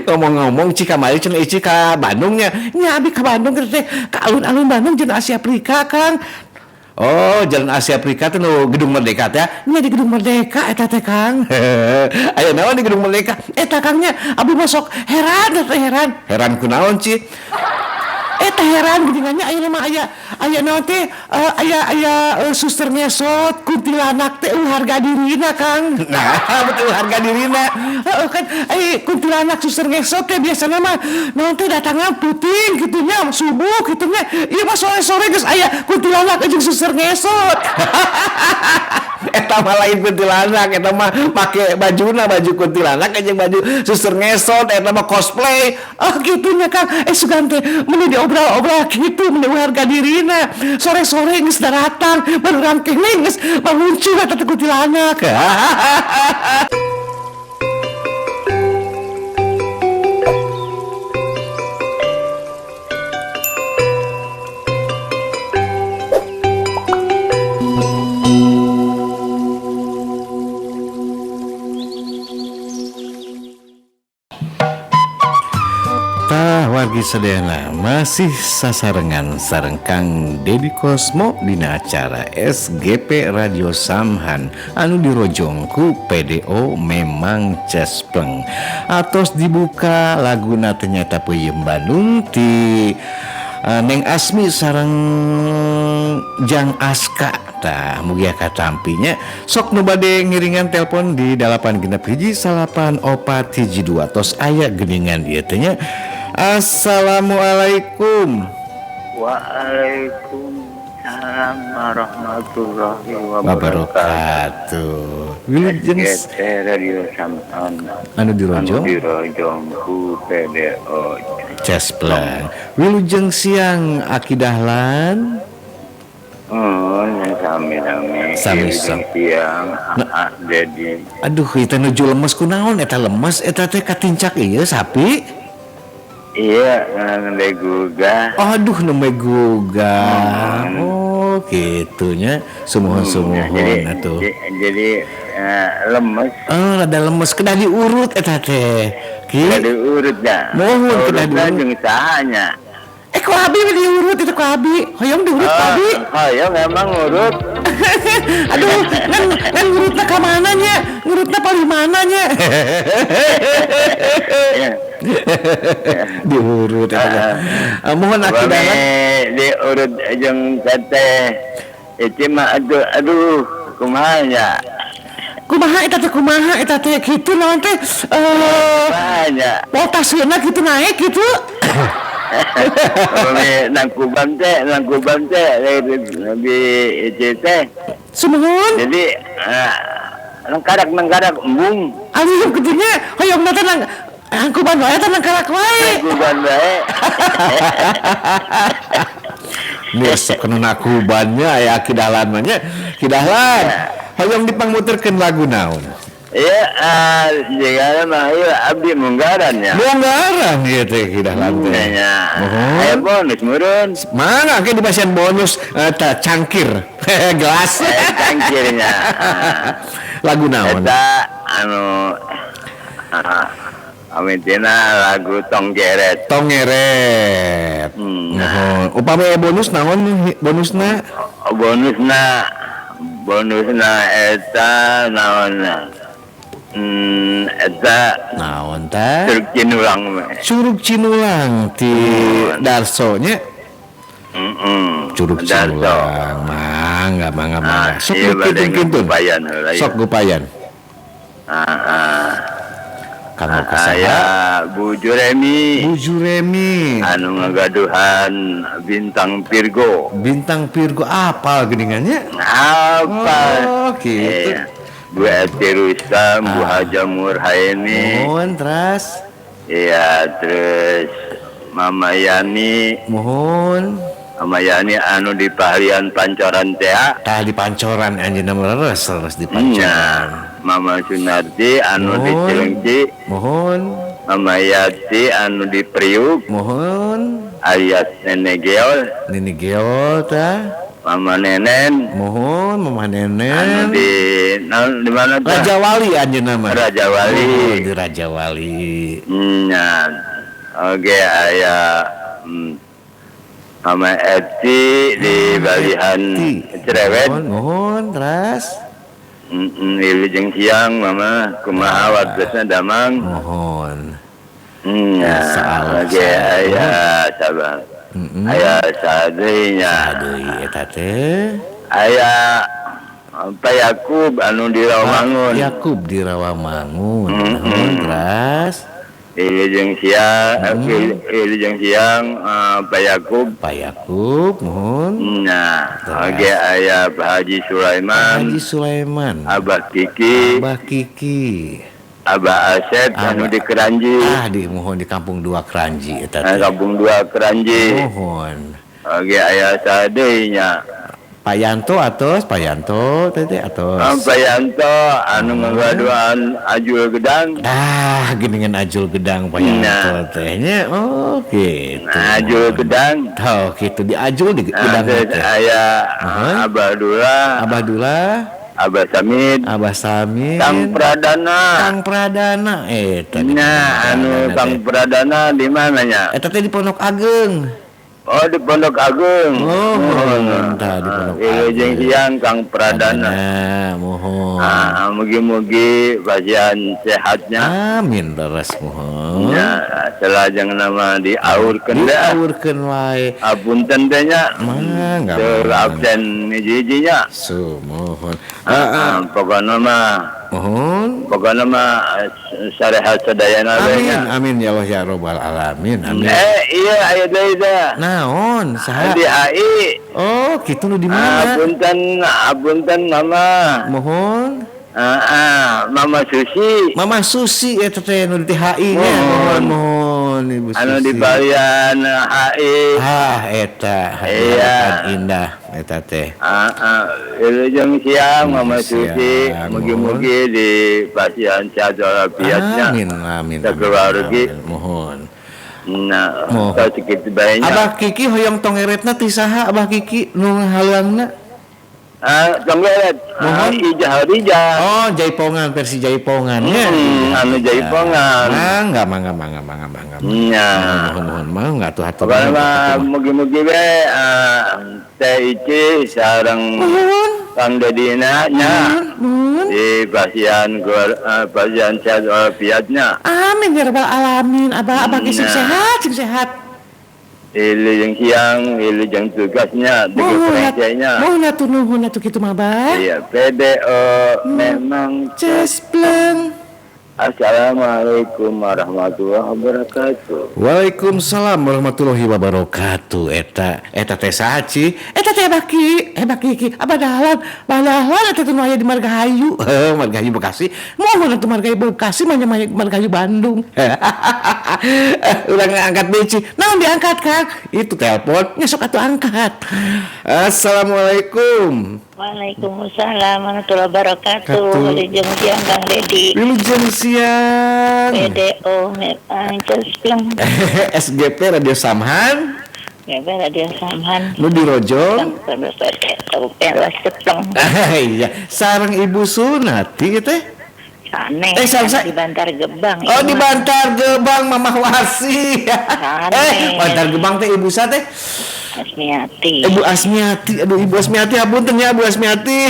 Ngomong-ngomong Ci kamari cenah Ici ka Bandungnya. Nya abi ka Bandung teh ka alun-alun Bandung jeung Asia Afrika Kang. Oh, Jalan Asia Afrika teh nu Gedung Merdeka teh. Nya di Gedung Merdeka eta teh Kang. Aya naon di Gedung Merdeka? Eta Kang nya abi mah sok heran teh heran. Heran kunaon Ci? Eta heran geuningannya aya mah aya aya naon teh aya aya suster ngesot kuntilanak teh harga dirina Kang. Nah, betul harga dirina. Heeh kan ai kuntilanak suster ngesot teh biasana mah naon teh datangna peuting kitu nya subuh kitu nya. Ieu mah sore-sore geus aya kuntilanak jeung suster ngesot. Eta mah lain kuntilanak, eta mah make bajuna baju kuntilanak jeung baju suster ngesot, eta mah cosplay. Oh kitu nya Kang. Sugan teh meuni diobrol-obrol kitu meuni harga dirina. Sore-sore geus daratang, baru kene geus muncul eta teh kuntilanak. Tah wargi sadayana masih sasarengan sareng Kang Dedi Kosmo dina acara SGP Radio Samhan anu dirojong ku PDO memang cespleng. Atos dibuka laguna ternyata peuyeum Bandung ti Neng Asmi sareng Jang Aska. Tah mugia katampinya sok nu bade ngiringan telepon di 8 genep 1 9 4 1 2 tos aya geuningan ieu teh nya. Assalamualaikum. Waalaikumsalam warahmatullahi wabarakatuh. Wilujeng SGP Radio Samhan anu dirojong anu dirojong ku PDO Cespleng. Wilujeng siang Aki Dahlan. Sami-sami. Sami siang Dedi. Aduh, eta nuju lemes kunaon eta lemes eta teh katincak ieu sapi. Iya, nembe gugah. Aduh, nembe gugah. Oh, gitunya. Sumuhun-sumuhun atuh. Jadi lemes. Oh, rada lemes kedah diurut eta teh. Kedah diurut nya. Mohon kedah diurut. Jeung saha nya? Ku abi diurut itu ku abi. Hoyong diurut ku abi. Hoyong emang ngurut. Aduh, ngan ngurutna ka mana nya? Ngurutna palih mana nya? Diurut eta. Mohon Aki Dahlan diurut jeung teteh. Ieu mah aduh kumaha nya? Kumaha eta teh kumaha eta teh kitu naon teh? Kumaha nya? Voltasena kitu naik kitu. Nangkuban teh lebih itu teh. Sumuhun. Jadi nangkarak embung. Aduh kitu nya hoyong teh nang angkuban wae teh nangkarak wae. Nangkuban wae. Besok kena nakubannya aya Ki Dahlan mah nya. Ki Dahlan hoyong dipangmuterkeun lagu naon? Iya, jigana mah ieu abdi munggaran nya. Munggaran ieu teh Ki Dahlan teh. Nya. Aya bonus meureun. Mangga engke dibasian bonus eta cangkir. Gelas. Cangkirnya. Lagu naon? Eta anu amitina lagu Tonggeret. Tonggeret. Nuhun. Upami bonus naon bonusna? Bonusna eta naonna? Eta naon teh? Curug Cinulang. Curug Cinulang ti Darso nya. Curug Cinulang. Mangga mangga. Sok kintun. Sok gupayan. Kanggo ka saha? Aya Bu Juremi. Bu Juremi. Anu ngagaduhan Bintang Virgo. Bintang Virgo apal geuningannya? Apal. Oh, gitu. Bu Eti Rustam, Bu Haja Murhaini. Mohon terus. Iya, terus Mama Yani. Mohon. Mama Yani anu di Pahlian Pancoran teh. Tah di Pancoran anjeunna leres leres di Pancoran. Iya. Mama Sunardi anu di Cilengsi. Mohon. Mama Yati anu di Priuk. Mohon. Alias Nenek Geol. Nenek Geol tah. Mama Nenen. Mohon Mama Nenen. Anu di di mana tah? Raja Wali anjeunna mah. Raja Wali. Oh, di Raja Wali. Nya. Oke aya Mama Eti di Balihan Cerewet. Mohon, mohon terus. Wilujeng siang Mama, kumaha waktosna damang. Mohon. Nya. Oke aya sabar. Aya sadeui nya. Sadeui eta teh. Aya Pak Yakub anu di Rawamangun. Yakub di Rawamangun. Mohon terus. Wilujeng siang, wilujeng siang Pak Yakub. Pak Yakub, mohon. Nah, oke aya Pak Haji Sulaiman. Haji Sulaiman. Abah Kiki. Abah Kiki. Abah Asep anu di Keranji. Ah, di mohon di Kampung Dua Keranji eta teh. Kampung Dua Keranji. Mohon. Oke aya sadeui nya. Pak Yanto atos, Pak Yanto teh atos. Pak Yanto anu ngagaduhan Ajul Gedang. Ah, geuningan Ajul Gedang Pak Yanto teh nya. Oh, gitu. Ajul Gedang. Oh, gitu di Ajul di Gedang teh. Aya Abah Dula. Abah Dula. Abah Samid. Abah Samid. Kang Pradana. Kang Pradana eta. Nya anu Kang Pradana di mana nya? Eta teh di Pondok Ageng. Oh di Pondok Ageng. Oh, entah di Pondok Ageng. Wilujeng siang Kang Pradana. Mohon. Ah, mugi-mugi pasian sehatnya. Amin leres mohon. Ya, selajeng nama diaurkeun teh. Diaurkeun wae. Apunten teh nya. Mangga. Absen hiji-hijinya. Sumuhun. Heeh, pokona mah. Mohon. Pokona mah sarehat sadayana we nya. Amin amin ya Allah ya Rabbal alamin. Amin. Iya aya deui teh. Naon saha? Di HI. Oh, kitu nu di mana? Apunten, apunten Mama. Mohon. Mama Susi. Mama Susi eta teh nu di HI nya. Mohon mohon Ibu Susi. Anu di Balian HI. Ah, eta. Iya. Indah eta teh. Heeh, wilujeng siang Mama Susi, mugi-mugi di pasian sehat walafiatnya. Amin amin. Sakeluarga. Mohon. Nah, sakitu bae nya. Abah Kiki hoyong tongeretna ti saha Abah Kiki nu haluangna? Ah, tonggeret. Mohon Ijah Hadijah. Oh, jaipongan versi jaipongan nya. Anu jaipongan. Mangga mangga mangga mangga mangga. Nya. Mohon mohon mangga atuh hatur. Pokona mugi-mugi we Teh Ici sareng Kang Dedina nya. Di pasian pasian sehat walafiatnya. Amin ya rabbal alamin. Abah abah sing sehat, sing sehat. Wilujeng siang, wilujeng tugasnya, tugas nya. Mohon atuh nuhun atuh kitu mah, Bah. Iya, PDO memang cespleng. Assalamualaikum warahmatullahi wabarakatuh. Waalaikumsalam warahmatullahi wabarakatuh. Eta eta teh saha Ci? Eta teh Abah Ki, Abah Kiki, Abah Dahlan, Abah Dahlan eta teh nu aya di Margahayu. Heuh, Margahayu Bekasi. Mohon atuh Margahayu Bekasi mah nya Margahayu Bandung. Urang angkat deui Ci. Naon diangkat Kang? Itu telepon, nya sok atuh angkat. Assalamualaikum. Waalaikumsalam warahmatullahi wabarakatuh. Wilujeng siang Kang Dedi. Wilujeng siang. PDO memang cespleng. SGP Radio Samhan. SGP Radio Samhan. Nu di Rojong. Cepleng. Iya, sareng Ibu Sunati teh. Aneh, di Bantar Gebang. Oh, di Bantar Gebang Mamah Warsi. Bantar Gebang teh Ibu sa teh? Asmiati. Ibu Asmiati. Aduh, Ibu Asmiati hapunten ya Ibu Asmiati.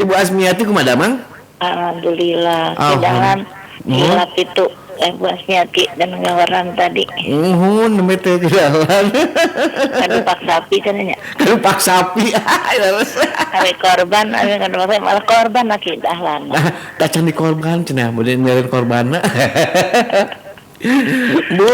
Ibu Asmiati kumaha damang? Alhamdulillah. Kidangan hilap itu Ibu Asmiati dan ngawaran tadi. Nuhun nembe teh kidangan. Kadupak sapi cenah nya. Kadupak sapi. Ari korban, ari kadupak sapi malah korban lah kidahlan. Tah can dikorban cenah, mun nyieun korbanna. Bu,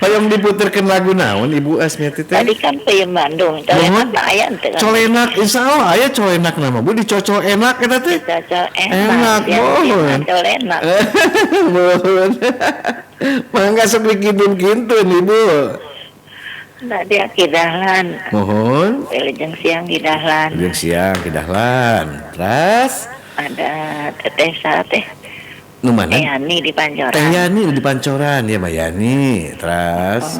hoyong diputerkeun lagu naon Ibu Asmiati teh? Tadi kan peuyeum Bandung, colenak aya teh. Colenak insyaallah aya colenak nama Bu, dicocol enak eta teh. Dicocol enak, mohon. Colenak. Mohon. Mangga sok dikintun-kintun Ibu. Tadi kidahlan. Mohon. Wilujeng siang kidahlan. Wilujeng siang kidahlan. Terus ada teteh teh. Nu mana? Teh Yani di Pancoran. Teh Yani di Pancoran ya Mbak Yani. Terus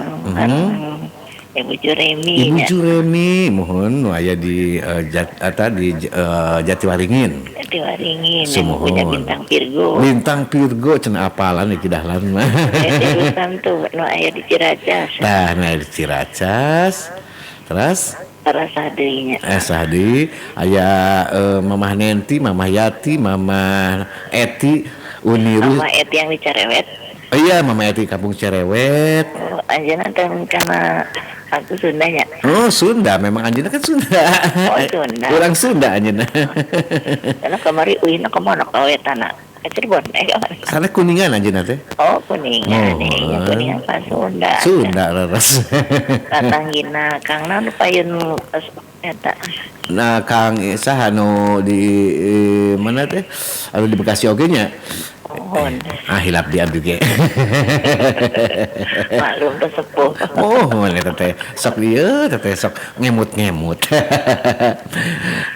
Ibu Juremi. Ibu Juremi mohon nu aya di Jatiwaringin. Jatiwaringin yang punya bintang Virgo. Bintang Virgo cenah apalan iki dahlan mah. Rustam tuh nu aya di Ciracas. Tah nu aya di Ciracas. Terus saha deui nya? Saha deui aya Mamah Nenti, Mamah Yati, Mamah Eti, Uniru. Mama Eti yang di Cerewet. Oh iya, Mama Eti Kampung Cerewet. Oh, anjeunna teh kana aku Sundanya. Oh, Sunda, memang anjeunna kan Sunda. Oh, Sunda. Urang Sunda anjeunna. Karena kamari uihna ka mana ka wetana? Ka Cirebon kamari. Sana Kuningan anjeunna teh. Oh, Kuningan. Oh, iya, Kuningan ka Sunda. Sunda leres. Katanggina Kang naon payun eta. Nah, Kang saha nu di mana teh? Anu di Bekasi oge nya. Mohon. Ah, hilap di abdi ge. Maklum teh sepuh. Mohon eta teh. Sok ieu teh sok ngemut-ngemut.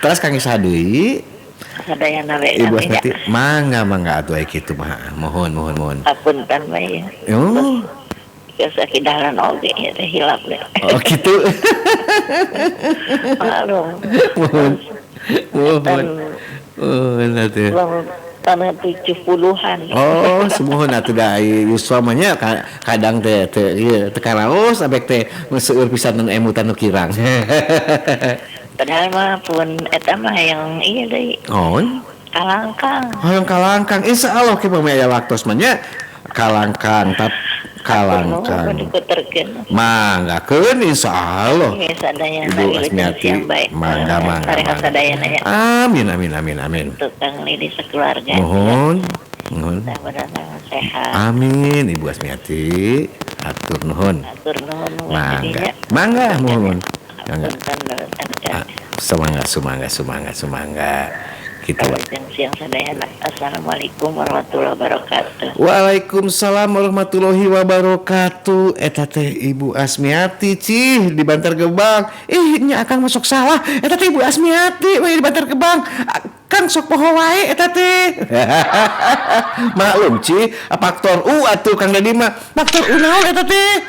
Terus Kang saha deui? Sadayana we Ibu Asmati, mangga mangga atuh aya kitu mah. Mohon mohon mohon. Apunten we. Oh. Geus dahalan oge teh hilap we. Oh kitu. Maklum. Mohon. Mohon. Mohon atuh. Tanah 70-an. Oh, sumuhun atuh da yuswa mah nya kadang teh teh ieu teu karaos abek teh seueur pisan nu emutan nu kirang. Padahal mah pun eta mah yang ieu deui. Oh. Kalangkang. Hoyong kalangkang. Insyaallah ke pami aya waktos mah nya kalangkang tap kalangkang. Manggakeun insyaallah. Ibu Asmiati mangga mangga. Amin amin amin amin. Tukang lidi sekeluarga. Mohon mohon. Sehat. Amin Ibu Asmiati. Atur nuhun. Atur nuhun. Mangga. Mangga mohon. Mangga. Sumangga sumangga sumangga sumangga. Gitu. Siang sadayana. Assalamualaikum warahmatullahi wabarakatuh. Waalaikumsalam warahmatullahi wabarakatuh. Eta teh Ibu Asmiati cih di Bantar Gebang. Ih nya akang masuk salah. Eta teh Ibu Asmiati we di Bantar Gebang. Kang sok poho wae eta teh. Maklum cih, faktor U atuh Kang Dedi mah. Faktor U naon eta teh?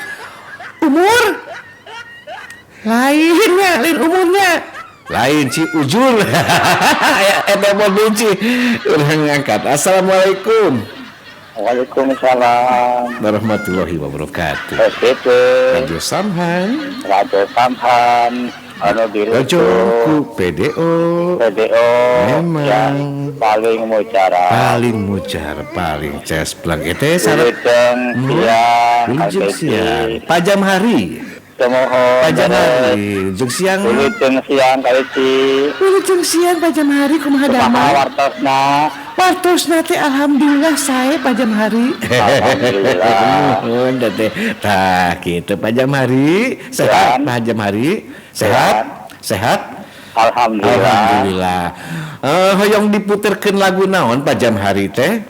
Umur? Lainnya, lain umurnya. Lain ci ujur. Eta mau ci urang ngangkat. Assalamualaikum. Waalaikumsalam warahmatullahi wabarakatuh. SPP Radio Samhan. Radio Samhan anu Rajo ku PDO. PDO memang yang paling mujarab. Paling mujarab, paling cespleng. Eta sareng siang, siang. Pajam hari. Semohon pajam hari, wilujeng siang. Wilujeng siang kali ci. Wilujeng siang pajam hari kumaha damai. Wartosna. Wartosna teh alhamdulillah sae pajam hari. Alhamdulillah. Nuhun teh. Tah kitu pajam hari, sehat pajam hari, sehat, sehat. Alhamdulillah. Alhamdulillah. Hoyong diputerkeun lagu naon pajam hari teh?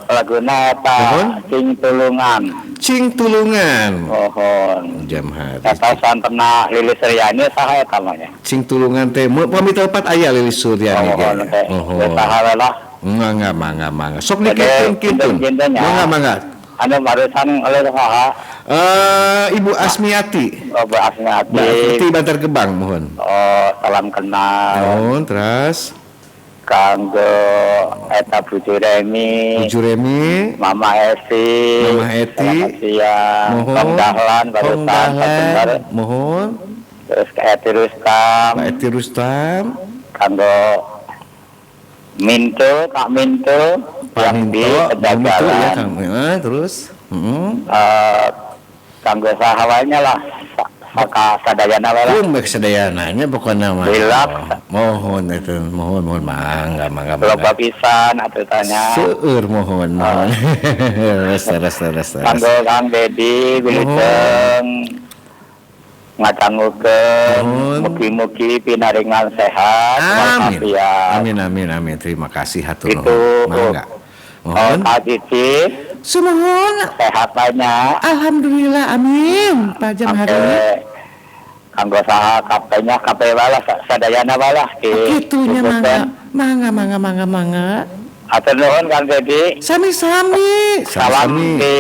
Laguna eta Cing Tulungan. Cing Tulungan. Mohon. Jam hari. Eta santena Lilis Suryani saha eta mah nya? Cing Tulungan teh pami tepat aya Lilis Suryani ge. Mohon. Saha we lah. Mangga mangga mangga. Sok dikitun-kitun. Mangga mangga. Anu barusan oleh saha? Ibu Asmiati. Oh, Bu Asmiati. Di Bantar Gebang mohon. Oh, salam kenal. Mohon terus kanggo eta Bu Juremi, Bu Juremi, Mama Esi, Mama Eti, siang, mohon, Kang Dahlan, barusan, mohon, terus ke Eti Rustam, Pak Eti Rustam, kanggo Minto, Kak Minto, Pak yang Minto, di Minto ya, Pejagalan, Kang, terus, kanggo sahawanya lah. Maka sadayana we lah. Mek sadayana nya pokona mah. Mohon itu, mohon mohon mangga mangga. Loba pisan atuh tanya. Seueur mohon mohon. Res res res. Kanggo Kang Dedi wilujeng ngadangukeun mugi-mugi pinaringan sehat. Amin. Amin amin amin. Terima kasih hatur nuhun. Mangga. Mohon. Kak Cici. Sumuhun. Sehat banyak. Alhamdulillah amin. Pajam hari. Kanggo saha kapenya kape walah sadayana walah ki. Kitunya mangga. Mangga mangga mangga mangga. Atur nuhun Kang Dedi. Sami-sami. Salam di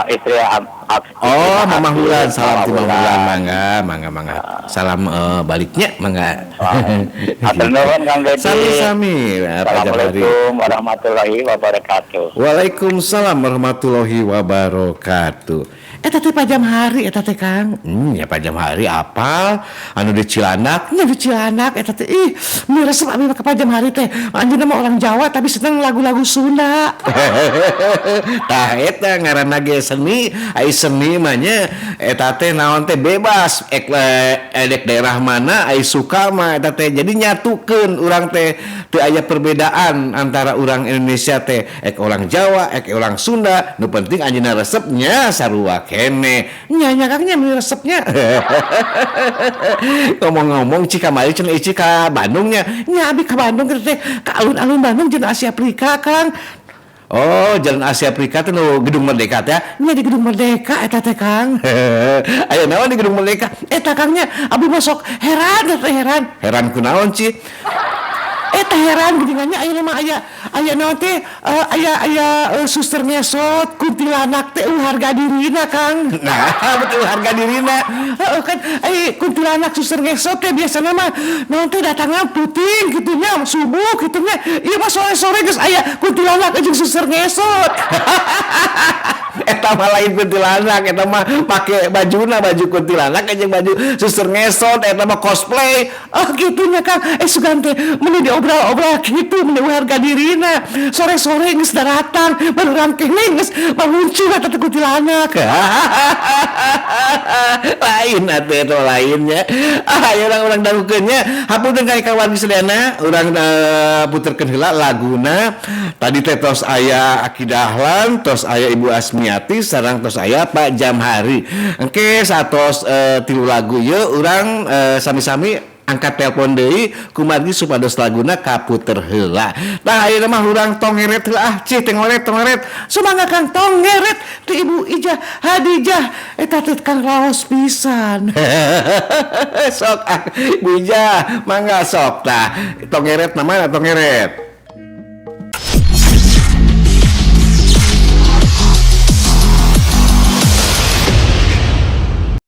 istri Oh, Mama Hulan, salam ti Mama Hulan, mangga, mangga, mangga. Salam baliknya, mangga. Hatur nuhun, Kang Dedi. Sami-sami, Pak Jamhari. Assalamualaikum warahmatullahi wabarakatuh. Waalaikumsalam warahmatullahi wabarakatuh. Eta teh Pak Jamhari eta teh, Kang. Ya Pak Jamhari apal anu di Cilandak, nya di Cilandak eta teh, ih, meni resep abi mah ka Pak Jamhari teh. Anjeunna mah orang Jawa tapi seneng lagu-lagu Sunda. Tah, eta ngaranna ge seni, ai seni mah nya eta teh naon teh bebas ek edek daerah mana, ai suka mah eta teh jadi nyatukeun urang teh, teu aya perbedaan antara orang Indonesia teh, ek orang Jawa ek orang Sunda, nu penting anjeunna resepnya sarua kene nya nya, Kang, nya, meni resepnya. Ngomong-ngomong, cika kamari cenah Ici ka Bandungnya, nya abi ka Bandung teh ka alun-alun Bandung jeung Asia Afrika, Kang. Oh, Jalan Asia Afrika teh nu Gedung Merdeka teh? Nya di Gedung Merdeka eta teh, Kang. Aya naon di Gedung Merdeka? Eta, Kang, nya abi mah sok heran teh, heran. Heran kunaon, Ci? Eta heran geuningannya aya mah aya aya naon teh aya aya suster ngesot, kuntilanak teh harga dirina, Kang. Nah, betul harga dirina. Heeh kan ai kuntilanak suster ngesot teh biasana mah naon teh datangna puting kitu nya, subuh kitu nya. Ieu mah sore-sore geus aya kuntilanak jeung suster ngesot. Eta mah lain kuntilanak, eta mah pake bajuna baju kuntilanak jeung baju suster ngesot, eta mah cosplay. Oh, kitu nya, Kang. Eh, sugan teh meni diobrol-obrol kitu meni harga dirina. Sore-sore geus daratang, baru rangkeh geus maluncur eta teh kuntilanak. Lain atuh eta lainnya. Ah, aya urang-urang dangukeun nya. Hapunten ka kawan sadayana, urang puterkeun heula laguna. Tadi teh tos aya Aki Dahlan, tos aya Ibu Asmiati, sareng tos aya Pak Jamhari. Engke satos tilu lagu ieu urang sami-sami angkat telepon deui kumargi supados laguna kaputer heula. Tah, ayeuna mah urang tongeret heula ah, cih, tongeret tongeret. Sumangga, Kang, tongeret ti Ibu Ijah Hadijah eta teh, Kang, raos pisan. Sok ah, Ibu Ijah, mangga sok tah. Tongeret na mana tongeret?